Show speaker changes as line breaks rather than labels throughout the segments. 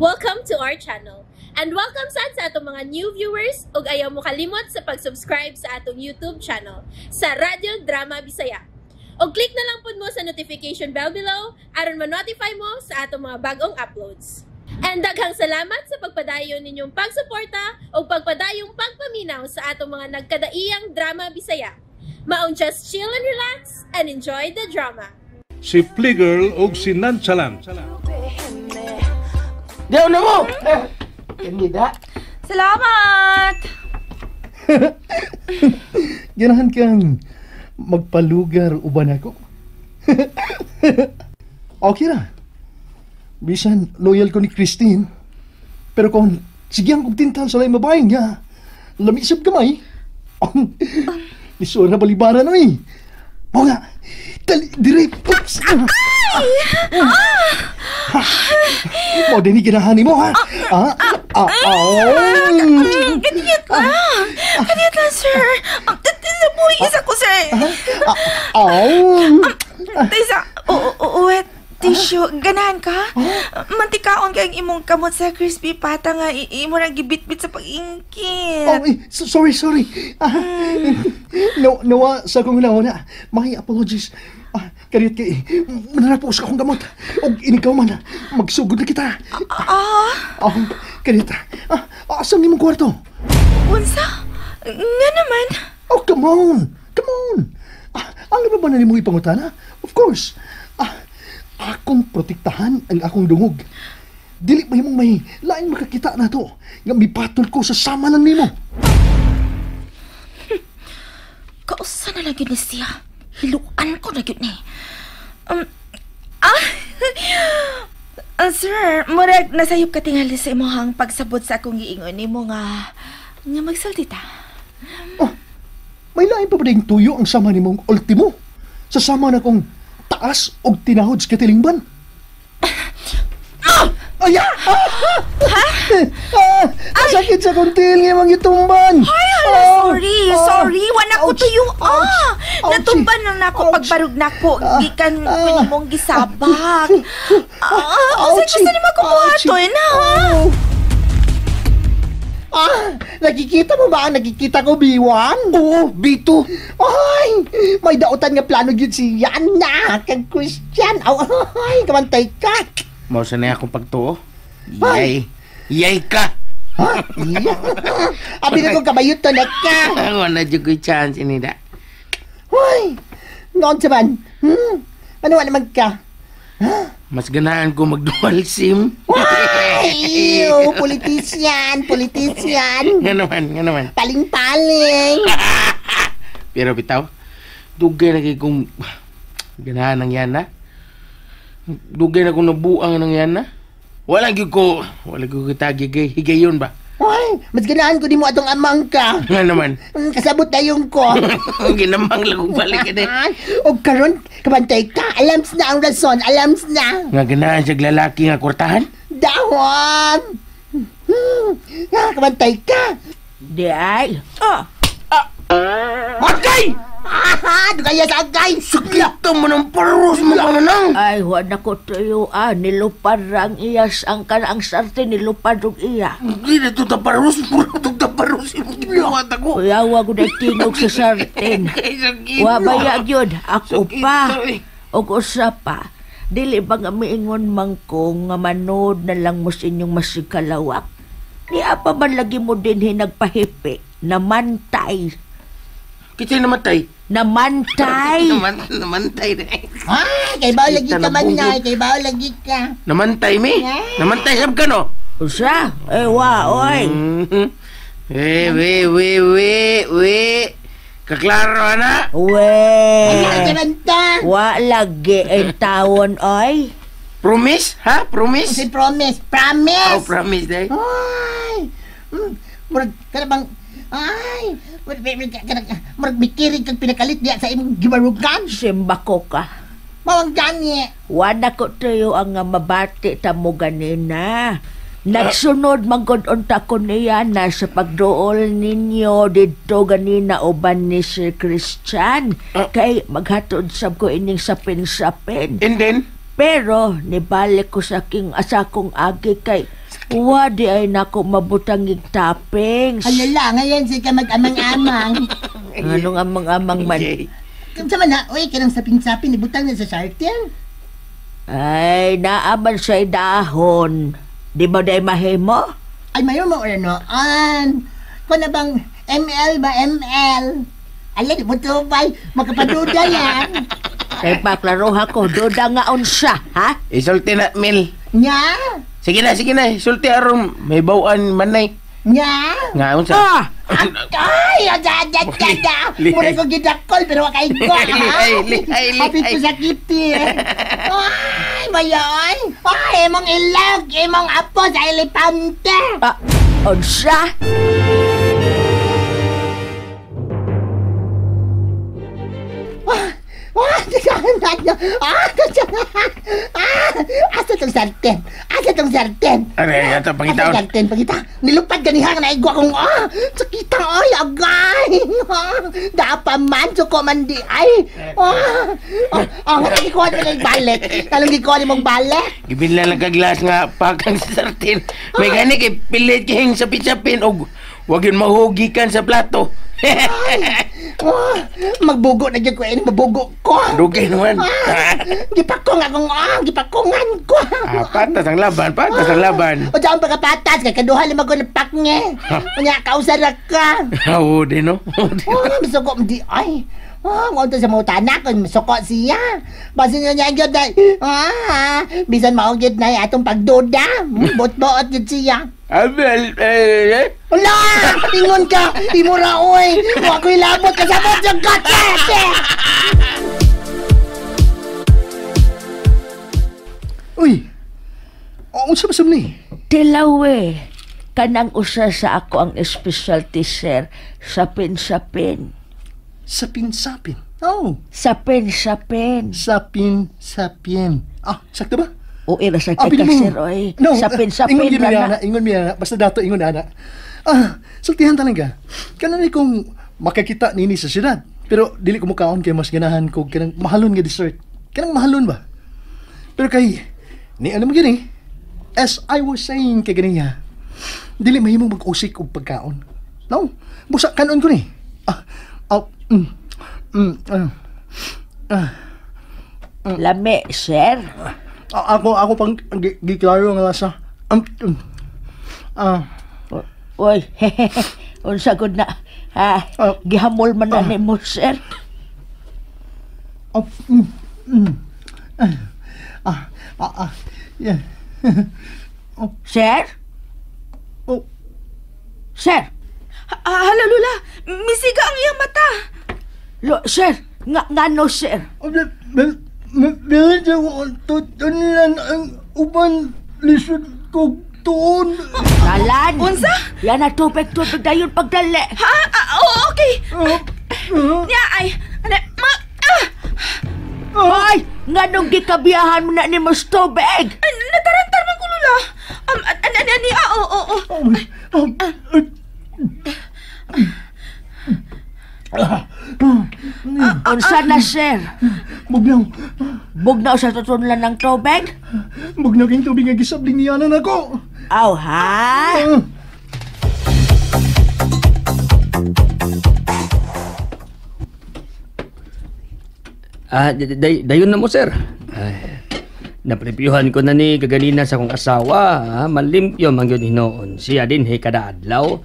Welcome to our channel. And welcome sad sa atong mga new viewers ug ayaw mo kalimot sa pag-subscribe sa atong YouTube channel sa Radyo Drama Bisaya. Og click na lang pud mo sa notification bell below aron ma-notify mo sa atong mga bagong uploads. And daghang salamat sa pagpadayon ninyong pagsuporta ug pagpadayong pagpaminaw sa atong mga nagkadaiyang drama Bisaya. Maong just chill and relax and enjoy the drama.
Si Fliegel ug si Nonchalant.
Diyaw na mo! Kandida.
Salamat!
Ganahan kang magpalugar uban ako. Okay ra. Bisan loyal ko ni Christine. Pero kung sige ang tintal sa laing babae nga, lami sab gamay. Lisod na balibaran oy. Mao nga, dali dire. Oops. Mao din ni ganahan nimo ha. Ah, ah, ah.
Kadiyot lang! Kadiyot lang, sir! Buhi isa ko, sir!
Aw.
Taysa, wet tissue. Ganahan ka? Mantikaon kay ang imong kamot sa crispy pata nga imo nang gibitbit sa pag-ingkit.
Oh, eh, sorry, sorry. Ah, no, nawa sa akong na. My apologies. Ah, kariyot kay manarapos ka akong gamot. Og inikaw man, magsugod na kita.
Ah,
Oh, kariyot. Ah, asa ang imong kwarto?
Unsa? Nga naman?
Oh, come on. Come on. Ah, ang ba na nimo ipangutana? Of course. Ah, akong protektahan ang akong dungog. Dili ba imong may laing makakita na to nga mipatol ko sa sama lang nimo.
Kausa na lang yun ni siya. Hiluan ko na yun ni. Sir, murag nasayop ka tingali sa imong pagsabot sa akong giingon nimo nga nga magsulti ta.
Oh, may lain pa ba ding tuyo ang sama nimong ultimo? Sa sama na kong taas og tinahod sa katilingban? Ay! Ah! Ha? Ah, sakit sa kuntil nga imong gitumban.
Ay, hala, sorry, sorry. Wala ko tuyo. Ah, natumban lang nako pagbarug nako gikan ko nimong gisabak. Ah, unsay gusto nimo kubuhaton na?
Ah, nakikita mo ba ang nakikita ko, B1?
Oo, B2.
Ay, may dautan nga plano gyud si Yana kag Christian. Aw, ay, kamantay ka.
Mao sa na akong pagtuo. Yay. Yay ka.
Ha? Abi na kong kabayot to na ka.
Wala jud ko'y chance ini da.
Hoy, noon sa man. Ano naman ka?
Mas ganahan ko mag-dual SIM.
Ay, ew, politician, politician.
Nga naman, nga naman.
Paling-paling.
Pero bitaw, dugay na kay kong ganahan ng yana. Dugay na kong nabuang ng yana. Wala gyud ko, wala gyud ko tagi kay higayon ba.
Ay, mas ganahan ko di mo atong amang ka.
Nga naman.
Kasabot na yung ko.
Ginamang lang kong balik ini.
O karon, kabantay ka. Alams na ang rason, alams na.
Nga ganahan siya lalaki nga kwartahan?
Dahon! Kabantay ka.
Di ay.
Ah,
Agay!
Aha, dugaya sa agay.
Sakit mo ng paros mo ka nang.
Ay, wala ko tuyo. Ah, nilupad ang iyas. Ang kanang sarte nilupad og iya.
Hindi na ito taparos. Puro itong taparos. Inuwat ako.
Kuya, wa ko na tinog sa sartin.
Ay, sakit.
Wa bayag yun. Ako
Sakit
pa.
to eh.
Og usa pa. Dili ba nga miingon man ko nga manood na lang mo sa inyong masikalawak? Di pa man lagi mo din hinagpahipi. Namantay.
Kita'y namatay.
Namantay.
Namantay na eh.
Ah, kay bao lagi ka man na, kay bao lagi ka.
Namantay mi? Namantay sab ka no?
Usa? Eh, wa, oy.
Eh, we, we, we, we. Kaklaro na.
We.
Ay, man ta.
Wa lagi ang tawon, oy.
Promise? Ha? Promise?
Si promise, promise.
Oh, promise day.
Ay, murag kana bang ay, murag mikirig kag pinakalit diya sa imong gibarugan.
Simba ko ka.
Mao ang gani.
Wala ko tayo ang nga mabati ta mo ganina. Nagsunod manggod unta ko niya na sa pagduol ninyo didto ganina uban ni Sir Christian. Kay maghatod sab ko ining sapin-sapin.
And then?
Pero nibalik ko sa aking asakong agi kay Wa di ay nako mabutang ig toppings.
Alala, ngayon si ka mag-amang-amang.
Anong amang-amang man?
Kinsa man na, uy, kanang sapin-sapin, ibutang na sa sarten.
Ay, naaman sa dahon. Di ba day mahimo?
Ay, mayo mo oranoan. Kung na bang ML ba, ML? Ala, di mo tubay. Makapaduda yan.
Kay paklaroha ko, duda nga unsa, ha?
Isulti na, Mel.
Nya?
Sige na, sige na. Isulti aron may bawaan manay.
Nya?
Nga, unsa?
Ah!
Ay, ada, ada, ada, ada. Mura ko gidakol, pero wakay ko.
Lihay, lihay, lihay.
Hapit ko sa kiti. Ay, mayon. Ay, imong ilog, imong apo sa elepante.
Ah, unsa?
Asa tong sarten? Asa tong sarten?
Aray, ato, pangitaon.
Asa sarten, pangita. Nilupad ganiha nga naigwa kong, sakita, ay, agay. Dapa man, suko man di, ay. Nga gikuha mo ng balik. Talong gikuha ni mong balik.
Gibinla lang ka glass nga pakang sa sartin. May gani kay pilit kayong sapin-sapin og wag yun mahugikan sa plato.
Ay, magbugo na dyan ko, eh, mabugo ko.
Dugay naman.
Gipakong akong, gipakongan ko.
Patas ang laban, patas ang laban.
O dyan pagkapatas, kay kaduha lima ko ng paknge. Unya, kausara ka.
Oo, di no?
Masuko, di, ay. Ngunta sa mga tanak, masuko siya. Basin niya niya, gyud, ay. Bisan maugid na atong pagduda. Buot-buot yun siya.
Abel, eh.
Wala! Ingon ka! Imo ra, oy! Wa ko'y labot kasabot yung kotse!
Uy! Unsa ba ni?
Tilaw eh. Kanang usa sa ako ang specialty, sir. Sapin-sapin.
Sapin-sapin? Oh.
Sapin-sapin.
Sapin-sapin. Sakto ba?
O ira sa kay sir, oy.
No,
sapin-sapin
ingon na. Ingon mi na. Basta dato ingon na. Sultihan talaga. Kanan kong makakita nini sa syudad. Pero dili ko mukaon kay mas ganahan ko kanang mahalon nga dessert. Kanang mahalon ba? Pero kay ni ano mo gini? As I was saying kay ganiya, dili mahimong mag-usik og pagkaon. No, busa kanon ko ni.
Lami, sir.
Ako pang giklaro nga lasa.
Oy, unsa gud na. Gihamol man na nimo, sir.
Yeah.
Sir?
Oh.
Sir?
Hala, Lula. Misiga ang iyang mata.
Sir, ngano, sir?
Bilin sa tutunan ang uban lisod kog tuon.
Talan!
Unsa?
Yan na tubig dayon pagdali.
Ha? Okay. Niya ay...
Ay! Nganong gikabiyahan mo na ni mas tubig?
Natarantar man ko, Lula. Oo.
Unsa na, sir?
Bugnaw.
Bugnaw sa tutunlan ng tubig?
Bugnaw kayong tubig nga gisabling niya na nako.
Aw, ha?
Dayon na mo, sir. Ay, naprebyuhan ko na ni kaganina sa kong asawa. Malimpyo man yun hinoon. Siya din he kada adlaw.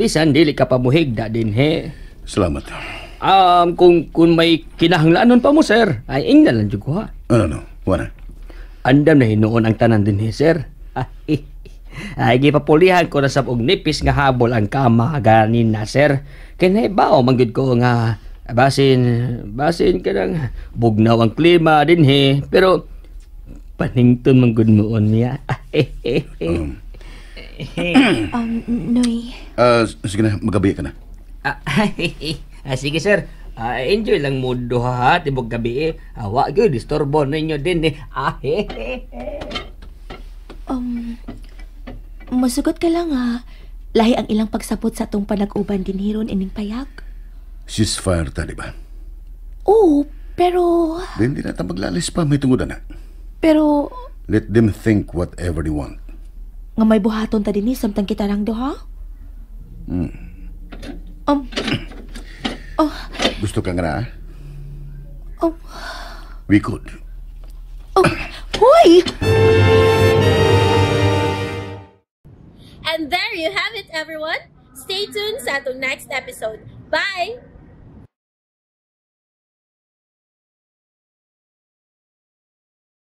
Bisan dili ka pamuhigda din he.
Salamat.
Kung may kinahanglanon pa mo, sir, ay ingna lang jud ko ha.
Ano, wala.
Andam na hinuon ang tanan din he, sir. Ay, gipapulihan ko na sa og nipis nga habol ang kama ganina, sir. Kay nahibaw man gyud ko nga basin kanang bugnaw ang klima dinhi, pero panington man gud moon niya.
Noy.
Sige na, magabi ka na.
Sige, sir. Enjoy lang mo duha ha, tibok gabi eh. Wa gyud disturbo ninyo din eh.
Masugot ka lang ha. Lahi ang ilang pagsabot sa atong panag-uban din hiron ining payag.
Ceasefire ta, di ba?
Oo, pero...
Then, di na ta maglalis pa, may tungod na.
Pero...
Let them think whatever they want.
Nga may buhaton ta dinhi samtang kita lang duha? Oh,
Gusto ka nga na, ah?
Oh.
We could.
Oh, hoy!
And there you have it, everyone. Stay tuned sa atong next episode. Bye!